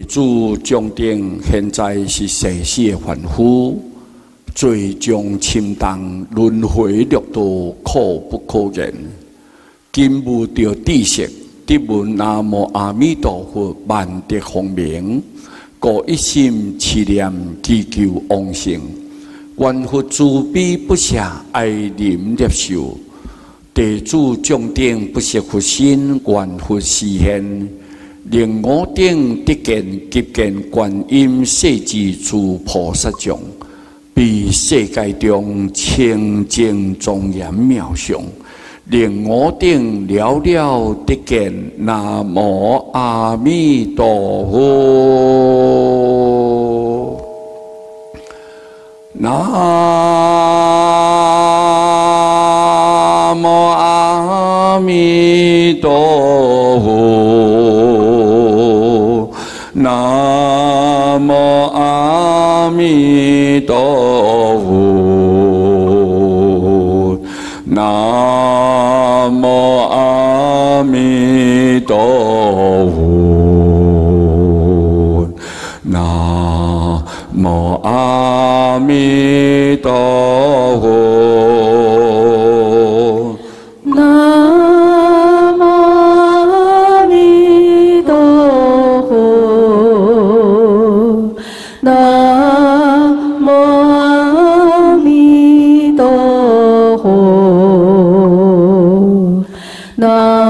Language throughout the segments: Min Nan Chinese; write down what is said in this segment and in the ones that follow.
主众等现在是生死的凡夫，罪障深重，轮回六道苦不可言。今无著知识，得闻南无阿弥陀佛万德洪名，故一心持念祈求往生。愿佛慈悲不舍，哀怜摄受。地主众等不惜佛身，愿佛示现。令我等得见急见观音势至诸菩萨像，彼世界中清净庄严妙相，令我等了了得见南无阿弥陀佛。南无阿弥陀佛。南無阿彌陀佛，南無阿彌陀佛，南無阿彌陀佛。南無阿彌陀佛，南無阿彌陀佛，南無阿彌陀佛，南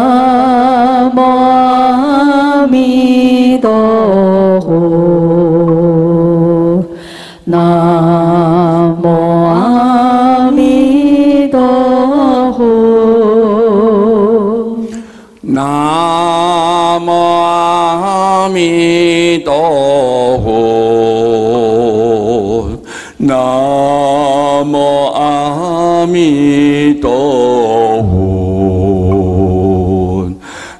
無阿彌陀佛，南無阿彌陀佛，南無阿彌陀佛，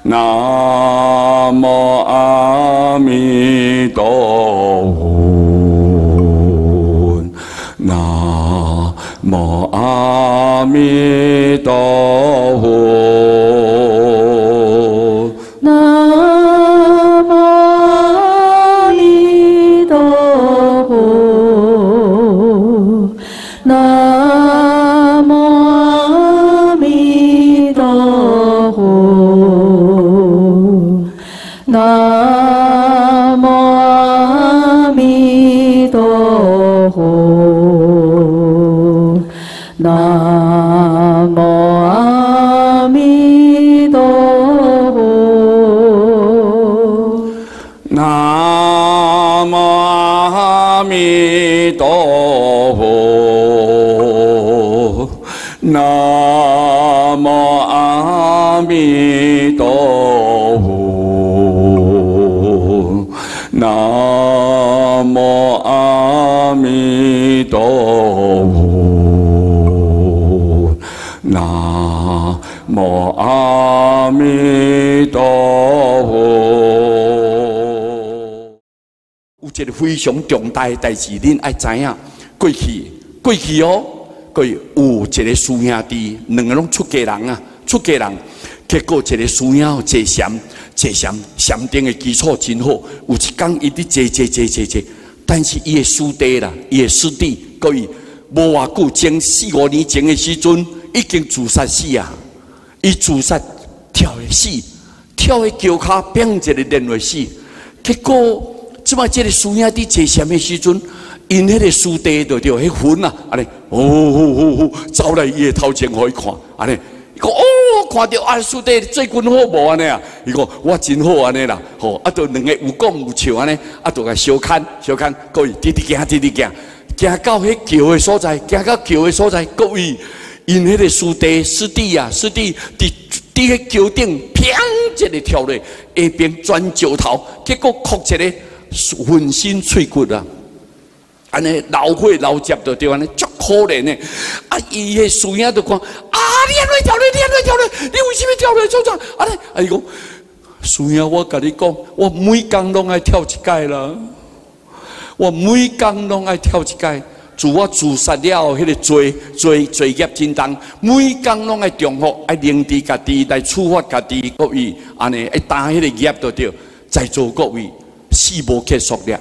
南無阿彌陀佛，南無阿彌陀佛。南無阿彌陀佛，南無阿彌陀佛，南無阿彌陀佛，南無阿彌陀佛。南無阿彌陀佛，南無阿彌陀佛，南無阿彌陀佛，南無阿彌陀佛。有一個非常重大的代誌，恁愛知影。過去，過去哦，過去有一個師兄弟，兩個攏出家人啊，出家人。結果一個師兄坐禪，坐禪，禪定的基礎真好。有一工伊佇坐坐坐坐坐，但是伊的師弟啦，伊的師弟，各位無偌久，前四五年前的時陣，已經自殺死啊！伊自殺跳下死，跳下橋跤，變一个連落死。結果，這擺這個師兄佇坐禪的時陣，𪜶彼個師弟就著彼魂啊，按呢，哦哦哦，走來伊的頭前予伊看，按呢，伊講哦，看著啊，師弟最近好無按呢啊？伊講我真好按呢啦，吼，啊，就兩个有講有笑按呢，啊，就共相牽相牽，各位直直行直直行，行到彼橋的所在，行到橋的所在，各位，𪜶彼個師弟師弟啊，師弟佇佇彼橋頂，砰一个跳落，下邊鑽石頭，結果哭一个。渾身碎骨啊！按呢流血流汁就對按呢足可憐的。啊，伊的師兄就講：啊，你按怎跳落？你按怎跳落？你為啥物跳落？創啥？按呢？啊，伊講師兄，我共你講，我每工攏愛跳一擺啦。我每工攏愛跳一擺。自我自殺了後，彼個罪孽真重，每工攏愛重複，愛凝治家己來處罰家己，各位按呢愛擔彼個業就對。在座各位，死無結束了，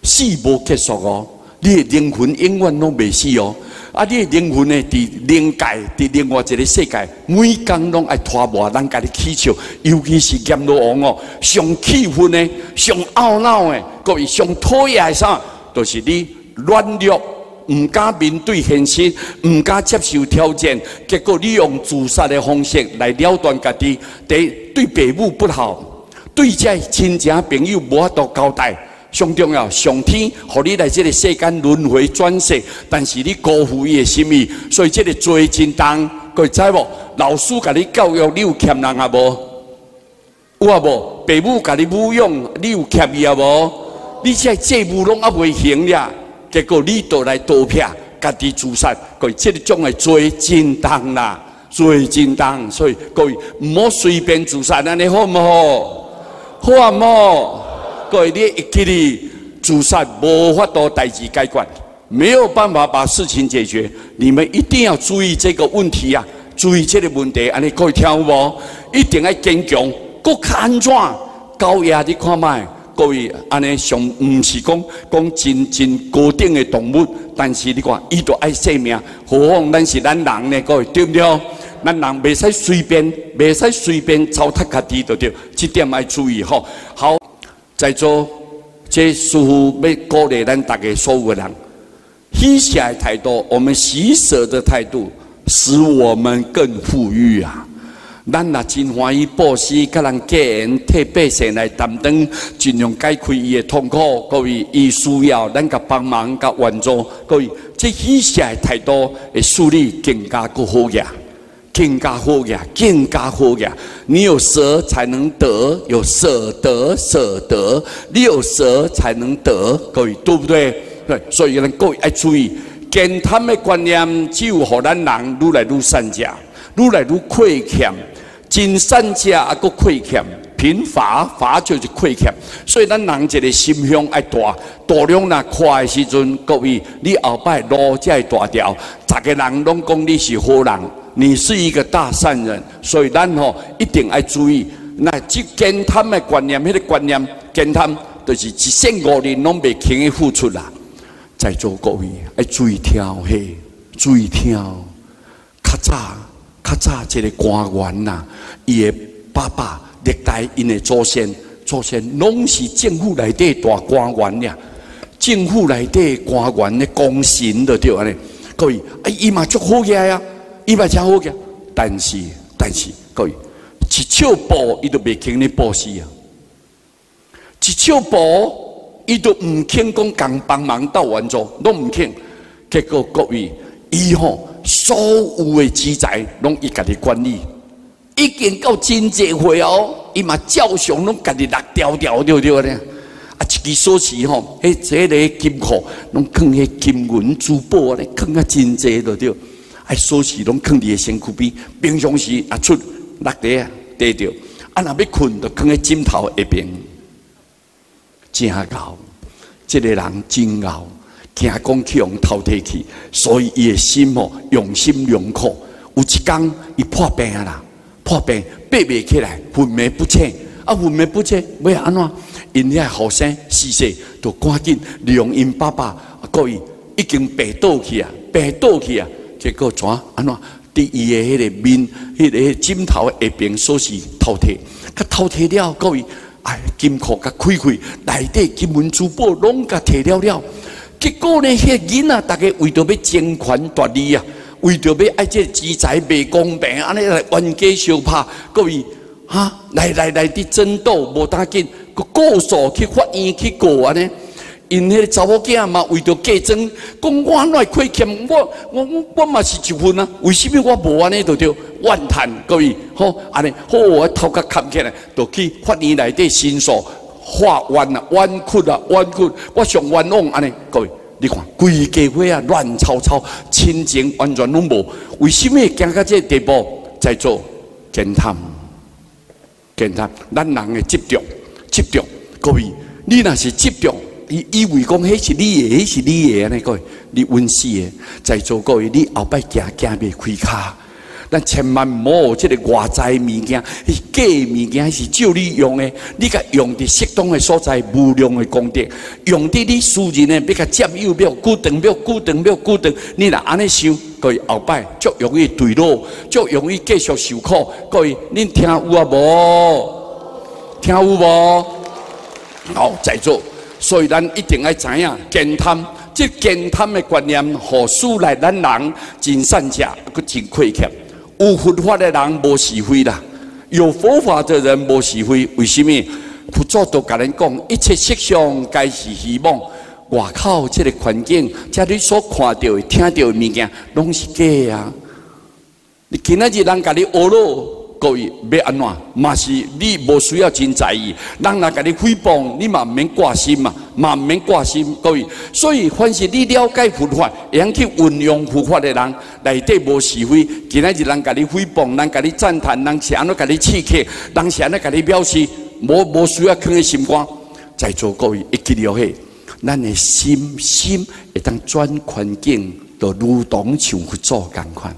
死無結束哦！你的靈魂永遠攏袂死哦！啊，你的靈魂呢？佇靈界，佇另外一個世界，每工攏愛拖磨人共你起笑，尤其是閻羅王哦，上氣憤的、上懊惱的，各位上討厭的啥？就是你軟弱，毋敢面對現實，毋敢接受挑戰，結果你用自殺的方式來了斷家己，第一對父母不好，對這親情朋友無法度交代。上重要，上天予你來這個世間輪迴轉世，但是你辜負伊的心意，所以這個罪真重。各位知無？老師共你教育，你有欠人啊無？有啊無？父母共你撫養，你有欠伊啊無？你這債務攏猶未還了。結果你就來刀劈，家己自殺，各位這種的罪真重啦，罪真重，所以各位毋好隨便自殺，按呢好毋好？好啊無？各位你會記得自殺無法度代誌解決，沒有辦法把事情解決。你們一定要注意這個問題啊，注意這個問題，按呢各位聽有無？一定愛堅強，閣較按怎？高壓你看覓？各位按呢上毋是講講真真高等的動物，但是你看伊都愛性命，何況咱是咱人呢？各位對毋對？咱人袂使隨便，袂使隨便糟蹋家己，就對，這點愛注意吼。好，在座這師父欲鼓勵咱大家所有的人，喜捨的態度，我們喜捨的態度，使我們更富裕啊！咱若真歡喜布施，佮人結緣，替百姓來擔當，盡量解開伊的痛苦。各位，伊需要咱共幫忙、共援助。各位，這喜捨的態度會使你更加閣好額，更加好額，更加好額。你有捨才能得，有捨得捨得，你有捨才能得。各位，對不對？對，所以咱各位愛注意，慳貪的觀念，只有予咱人愈來愈散食，愈來愈虧欠。真散食啊，閣虧欠，貧乏乏就是虧欠，所以咱人一個心胸愛大，度量若闊的時陣，各位，你後擺路才會大條，逐个人攏講你是好人，你是一個大善人，所以咱吼一定愛注意，那這慳貪的觀念，彼個觀念慳貪，就是一仙五銀攏袂肯去付出啦。在座各位愛注意聽嘿，注意聽，較早。較早一個官員呐，伊的爸爸歷代𪜶的祖先，祖先攏是政府內底大官員爾，政府內底官員的功臣就對按呢。各位，啊，伊嘛足好額啊，伊嘛誠好額，但是各位，一尺布伊都袂肯咧布施啊，一尺布伊都毋肯講共幫忙鬥援助，攏毋肯。結果各位，伊吼，所有的資財攏伊家己管理，已經到真濟歲哦，伊嘛照常攏家己落條條對對咧。啊，一支鎖匙吼，彼這个金庫攏囥彼金銀珠寶咧，囥啊真濟對對。啊，鎖匙攏囥佇个身軀邊，平常時啊出落地啊，綴著。啊，若欲睏就囥佇枕頭下邊。真𠢕，這个人真𠢕。驚講去予偷提去，所以伊的心吼用心良苦。有一工伊破病啦，破病爬袂起來，昏迷不醒。啊，昏迷不醒，欲按怎？𪜶遐後生細細，就趕緊利用𪜶爸爸，各位已經病倒去啊，病倒去啊。結果怎按怎？佇伊的彼個面、彼個枕頭下邊鎖匙偷提，佮偷提了，各位，哎，金庫共開開，內底金銀珠寶攏共提了了。結果呢，彼个囡仔，逐家為著欲爭權奪利啊，為著欲愛這資財袂公平，按呢來冤家相拍，各位哈，來來來，佇爭鬥無打緊，閣告訴去法院去告按呢。𪜶彼个查某囝嘛，為著假裝，講我哪會虧欠，我嘛是一份啊，為什麼我無按呢就對怨嘆各位好按呢好，我頭殼崁起來，就去法院內底申訴。發冤啊，冤屈啊，冤屈！我上冤枉按呢，各位，你看規家伙啊，亂糟糟，親情完全攏無。為什麼行到這個地步？在做慳貪，慳貪，咱人的執著，執著。各位，你若是執著，伊以為講彼是你的，彼是你的，按呢各位，你穩死的。在座各位，你後擺行行袂開跤。咱千萬毋好這个外在物件，彼是假物件，彼是照你用的。你共用佇適當的所在，無量的功德。用佇你私人的，欲共佔有，欲久長，欲久長，欲久長。你若按呢想，各位後擺足容易墜落，足容易繼續受苦。各位，恁聽有啊無？聽有無？好，在座，所以咱一定愛知影慳貪。這慳貪的觀念，予使來咱人真善食，閣真虧欠。有佛法的人無是非啦，有佛法的人無是非。為什麼？佛祖都共咱講，一切色相皆是虛妄。外口這个環境，遮你所看到的、聽到的物件，攏是假啊！你今仔日人共你呵咾，各位欲按怎？嘛是你無需要真在意。人若共你誹謗，你嘛毋免掛心嘛，嘛毋免掛心。各位，所以凡是你了解佛法，會曉去運用佛法的人，內底無是非。今仔日人共你誹謗，人共你讚嘆，人是按怎共你刺激，人是按怎共你表示，無需要囥佇心肝。在座各位會記著彼，咱的心心會當轉環境，就如同像佛祖仝款。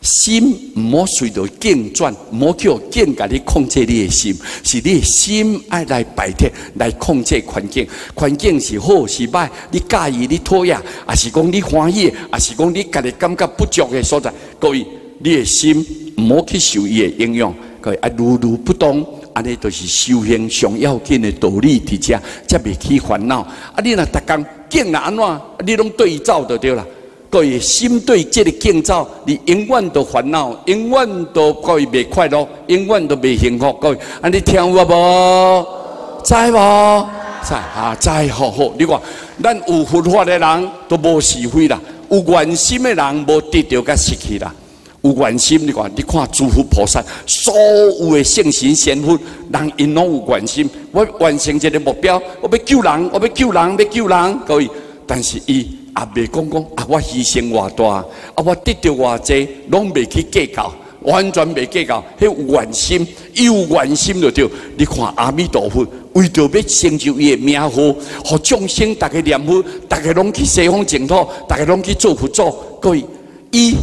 心毋好隨著境轉，毋好叫境共你控制你的心，是你的心愛來擺脫，來控制環境。環境是好是歹，你佮意你討厭，抑是講你歡喜，抑是講你家己感覺不足的所在。各位，你的心毋好去受伊的影響，各位愛如如不動，按呢就是修行上要緊的道理佇遮，才袂起煩惱。啊，你若逐工境若按怎，你攏對伊走就對啦。各位心對這个境走，你永遠都煩惱，永遠都各位袂快樂，永遠都袂幸福。各位，啊，你聽有無？知無？知啊，知好好。你看，咱有佛法的人都無是非啦，有願心的人無得著佮失去啦。有願心，你看，你看諸佛菩薩，所有的聖神仙佛，人𪜶攏有願心。我完成這个目標，我欲救人，我欲救人，欲救人。各位，但是伊也袂講講啊，我犧牲偌大，啊，我得著偌濟，攏袂去計較，完全袂計較。彼有願心，伊有願心就對。你看阿彌陀佛，為著欲成就伊的名號，予眾生逐家念佛，逐家攏去西方淨土，逐家攏去做佛祖。各位，伊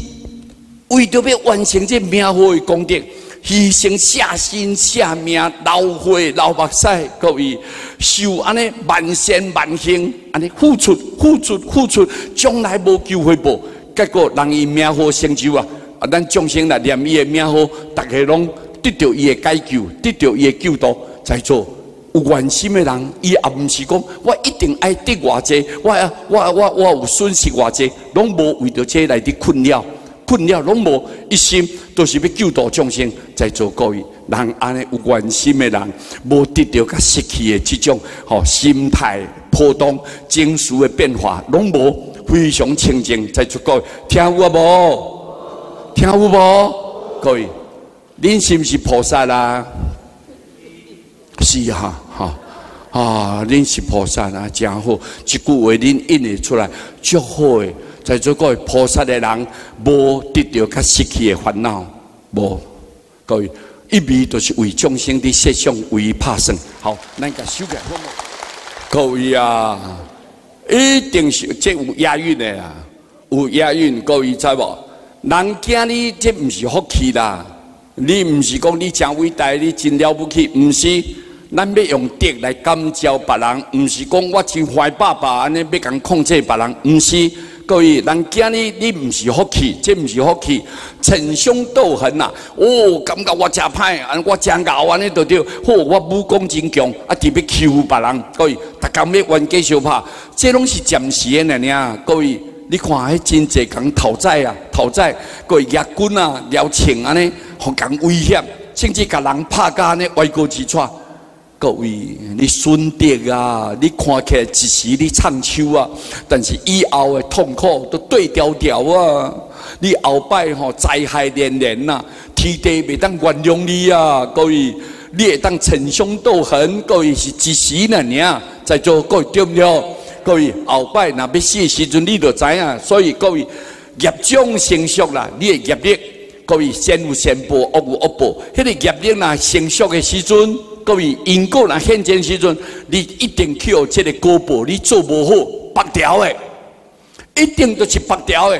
為著欲完成這名號的功德，犧牲捨身捨命、流血流目屎，各位受按呢萬善萬行，按呢付出付出付出，將來無求回報，結果人伊名號成就啊！啊，咱眾生來念伊的名號，逐家攏得著伊的解救，得著伊的救度。在座有願心的人，伊也毋是講我一定愛得偌濟，我有損失偌濟，攏無為著這來佇困擾。困擾攏無，一心都是欲救度眾生。在座各位，人按呢有願心的人，無得著佮失去的這種吼心態波動、情緒的變化，攏無，非常清淨。在座各位，聽有啊無？聽有無？各位，恁是毋是菩薩啦？是啊，哈啊，恁是菩薩啊，真好。這句話恁印會出來，足好的。在座各位菩薩的人，無得著佮失去的煩惱，無。各位，一味就是為眾生佇設想，為伊拍算。好，咱共收起來好無？各位啊，一定是這有押韻的啦，有押韻，各位知無？人驚你這毋是福氣啦，你毋是講你真偉大，你真了不起，毋是。咱欲用德來感召別人，毋是講我真壞爸爸按呢欲共控制別人，毋是。各位，人驚你，你毋是福氣，這毋是福氣，逞兇鬥狠呐！哦，感覺我誠歹，按我誠𠢕按呢就對。好，我武功真強，啊，直欲欺負別人。各位，逐工欲冤家相拍，這攏是暫時的爾爾。各位，你看彼真濟共討債啊，討債，各位舉棍啊、撩槍按呢，予共威脅，甚至共人拍甲按呢歪過一掣。各位，你損德啊！你看起來一時你暢手啊，但是以後的痛苦都對條條啊！你後擺吼災害連連呐，天地袂當原諒你啊！各位，你會當逞兇鬥狠，各位是一時爾爾，在座各位對毋對？各位後擺若欲死的時陣，你就知影。所以各位業障成熟啦，你的業力，各位善有善報，惡有惡報。彼個業力若成熟的時陣，各位因果若現前時陣，你一定去予這個果報，你做無好，縛牢的，一定就是縛牢的。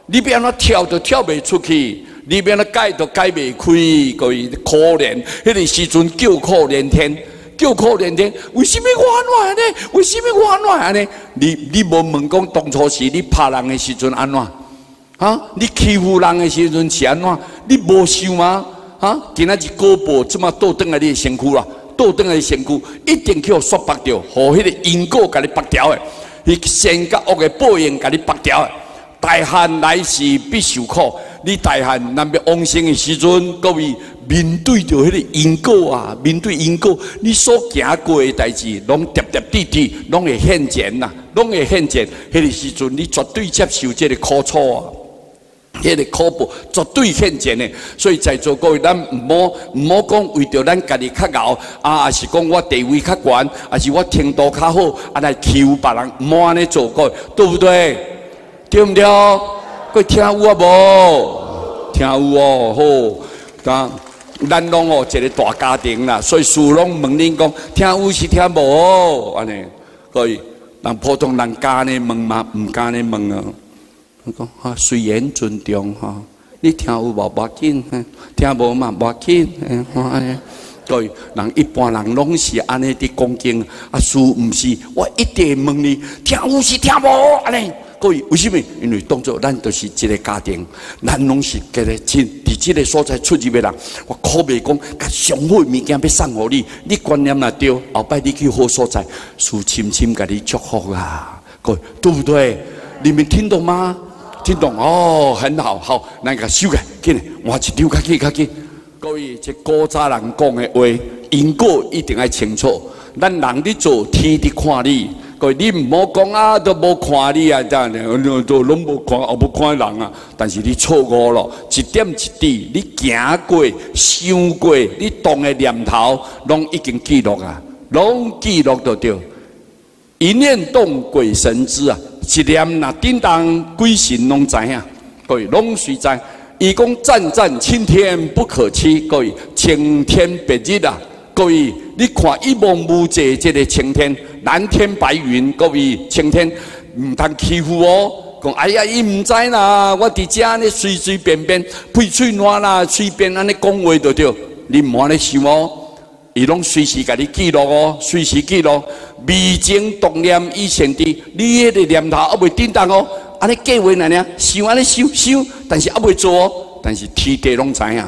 你欲按怎跳都跳袂出去，你欲按怎解都解袂開，各位可憐。彼個時陣叫苦連天，叫苦連天。為什麼我按怎按呢？為什麼我按怎按呢？你無問講當初時你拍人的時陣按怎？啊？你欺負人的時陣是按怎？你無想嗎？啊！今仔日果報這麼倒轉來你的身軀啦，倒轉來你身軀一定去予煞縛著，予彼個因果共你縛牢的，彼善佮惡的報應共你縛牢的。大限來時必受苦，你大漢若欲往生的時陣，各位面對著彼個因果啊，面對因果，你所行過的代誌，攏疊疊疊疊，攏會現前啦，攏會現前。彼個時陣，你絕對接受這個苦楚啊！彼個苦報絕對現前的，所以在座各位，咱毋好講為著咱家己較𠢕啊，抑是講我地位較懸，抑是我程度較好，啊來欺負別人，毋好按呢做，各位對毋對？對毋對？各位聽有啊無？聽有哦，好，啊，咱攏哦一個大家庭啦，所以師攏問恁講，聽有是聽無？按呢，各位，人普通人敢按呢問嗎？毋敢按呢問啊。我講哈，隨緣尊重吼，你聽有無無要緊，聽無嘛無要緊，按呢。對，人一般人攏是按呢佇講經，啊，師毋是，我一定問你，聽有是聽無？按呢，各位為什麼？因為當作咱就是一個家庭，咱攏是家己親，佇這個所在出入的人，我可袂講，較上好的物件欲送予你，你觀念若對，後擺你去好所在，師深深共你祝福啊，各位對不對？你們聽懂嗎？聽懂哦，很好，好，咱共收起來，緊換一張較緊較緊。各位，這古早人講的話，因果一定愛清楚。咱人佇做，天佇看你。各位，你毋好講啊，都無看你啊，這樣都攏無看，也無看人啊。但是你錯誤了，一點一滴，你行過、想過、你動的念頭，攏已經記錄啊，攏記錄就對。一念動，鬼神知啊！一念若叮當，鬼神攏知影，各位攏隨知。伊講湛湛青天不可欺，各位青天白日啊！各位，你看一望無際這個青天，藍天白雲，各位青天毋通欺負哦。講哎呀，伊毋知啦，我佇遮按呢隨隨便便，屁喙瀾啦，隨便按呢講話就對，你毋按呢想哦。伊攏隨時共你記錄哦，隨時記錄。迷情動念已現知，你彼個念頭猶未振動哦，按呢計劃爾爾，想按呢想想，但是猶未做哦。但是天地攏知影，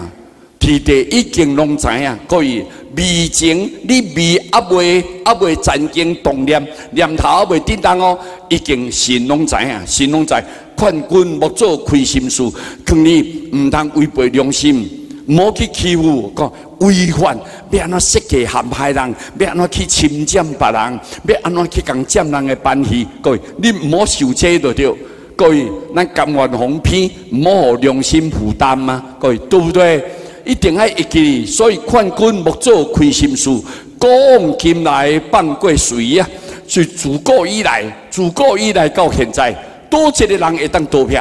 天地已經攏知影。各位迷情，你迷猶未戰經動念，念頭猶未振動哦，已經神攏知影，神攏知。勸君莫做虧心事，勸你毋通違背良心，毋好去欺負，講違反，欲按怎設計陷害人，欲按怎去侵佔別人，欲按怎去共佔人的歡喜。各位，你毋好受這就對。各位，咱甘願予騙，毋好予良心負擔啊！各位，對不對？一定愛會記得。所以勸君莫做虧心事，古往今來放過誰啊？所以自古以來，自古以來到現在，佗一個人會當逃避？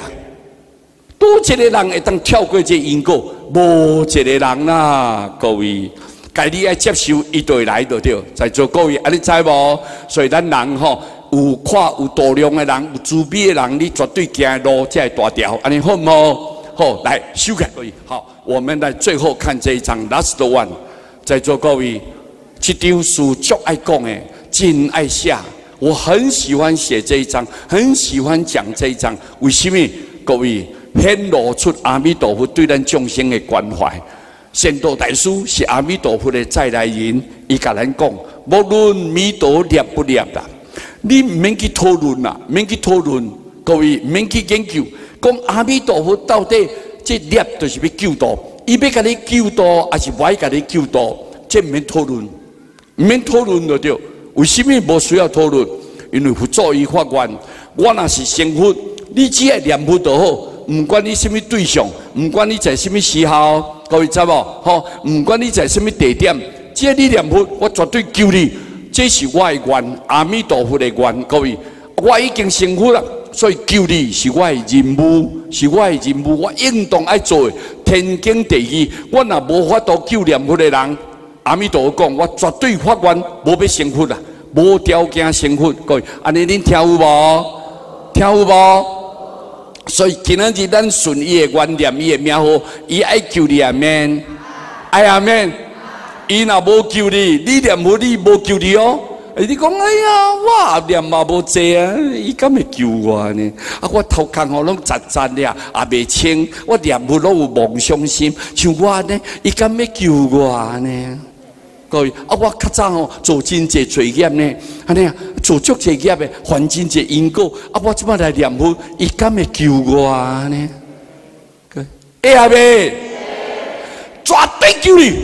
佗一個人會當跳過這因果？無一個人啦，各位，該你愛接受，伊就會來就對。在座各位，啊，你知無？所以咱人吼，有看有度量的人，有慈悲的人，你絕對行的路才會大條。按呢好毋好？好，來收起來。好，我們來最後看這一張 last one。在座各位，這張是足愛講的，真愛寫。我很喜歡寫這一張，很喜歡講這一張。為什麼？各位顯露出阿彌陀佛對咱眾生的關懷。善導大師是阿彌陀佛的再來人，伊共咱講：無論彌陀立不立啦，你毋免去討論啦，毋免去討論。各位毋免去研究，講阿彌陀佛到底這立就是欲救度，伊欲共你救度，抑是無愛共你救度？這毋免討論，毋免討論就對。為什麼無需要討論？因為佛祖伊發願，我若是成佛，你只愛念佛就好，毋管你啥物對象，毋管你在啥物時候，各位知無？吼，毋管你在啥物地點，只要你念佛，我絕對救你。這是我的願，阿彌陀佛的願。各位，我已經成佛了，所以救你是我的任務，是我的任務，我應當愛做的，天經地義。我若無法度救念佛的人，阿彌陀佛講，我絕對發願，無欲成佛啊，無條件成佛。各位，按呢恁聽有無？聽有無？所以今仔日咱順伊的願念，伊的名號，伊愛救你啊免，愛啊免。伊若無救你，你念佛你無救你哦。你講哎呀，我念嘛無濟啊，伊敢會救我呢？啊，我頭殼吼攏雜雜了，也袂清，我念佛攏有妄想心，像我呢，伊敢欲救我呢？各位，啊，我較早吼做真濟罪業呢，按呢啊，做足濟業的，犯真濟因果，啊，我這擺來念佛，伊敢會救我呢？會啊袂？絕對救你！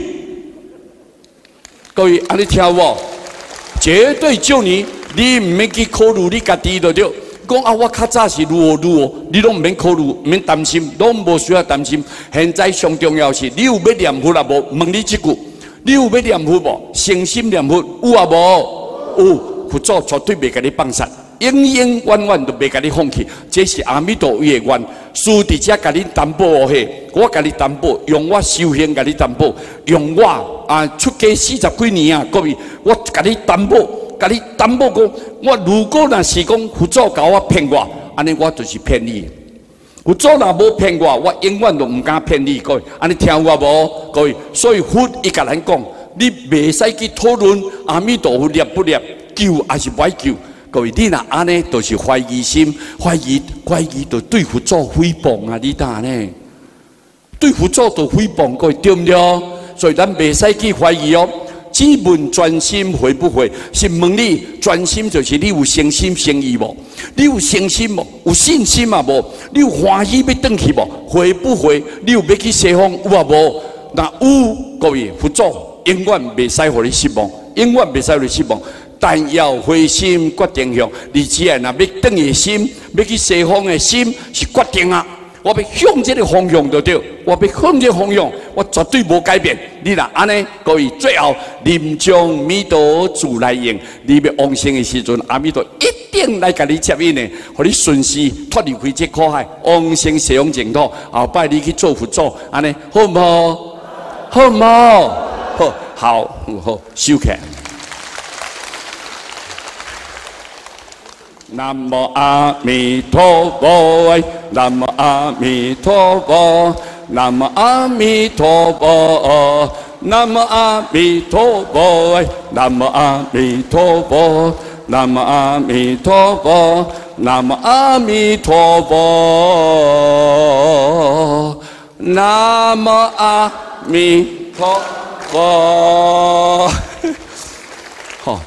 各位，按呢聽無？絕對救你，你毋免去考慮你家己就對。講啊，我較早是如何如何，你攏毋免考慮，毋免擔心，攏無需要擔心。現在上重要是，你有欲念佛啊無？問你這句，你有欲念佛無？誠心念佛有啊無？有，佛祖絕對袂共你放殺，永永遠遠都袂共你放棄。這是阿彌陀佛的願，師佇遮共你擔保哦嘿，我共你擔保，用我修行共你擔保，用我啊出家四十幾年啊，各位，我共你擔保，共你擔保講，我如果若是講佛祖共我騙我，按呢我就是騙你。佛祖若無騙我，我永遠都毋敢騙你。各位，按呢聽有啊無？各位，所以佛伊共咱講，你袂使去討論阿彌陀佛念不念，救還是無愛救。各位，你若按呢，就是懷疑心，懷疑懷疑，就對佛祖誹謗啊！你呾呢？對佛祖就誹謗，各位對毋對？所以咱袂使去懷疑哦。只問專心會不會？是問你專心，就是你有誠心誠意無？你有誠心無？有信心啊無？你有歡喜欲轉去無？會不會？你有欲去西方有啊無？若有，各位佛祖永遠袂使予你失望，永遠袂使予你失望。但要回心決定向，你只要若欲轉的心，欲去西方的心是決定啊！我欲向這個方向就對，我欲向這個方向，我絕對無改變。你若按呢，各位最後臨終彌陀自來迎，你欲往生的時陣，阿彌陀一定來共你接引的，予你順時脫離開這苦海，往生西方淨土。後擺你去做佛祖，按呢好毋好？好毋好？好，好，好，收起來。南無阿彌陀佛，南無阿彌陀佛，南無阿彌陀佛，南無阿彌陀佛，南無阿彌陀佛，南無阿彌陀佛，南無阿彌陀佛，南無阿彌陀佛。好，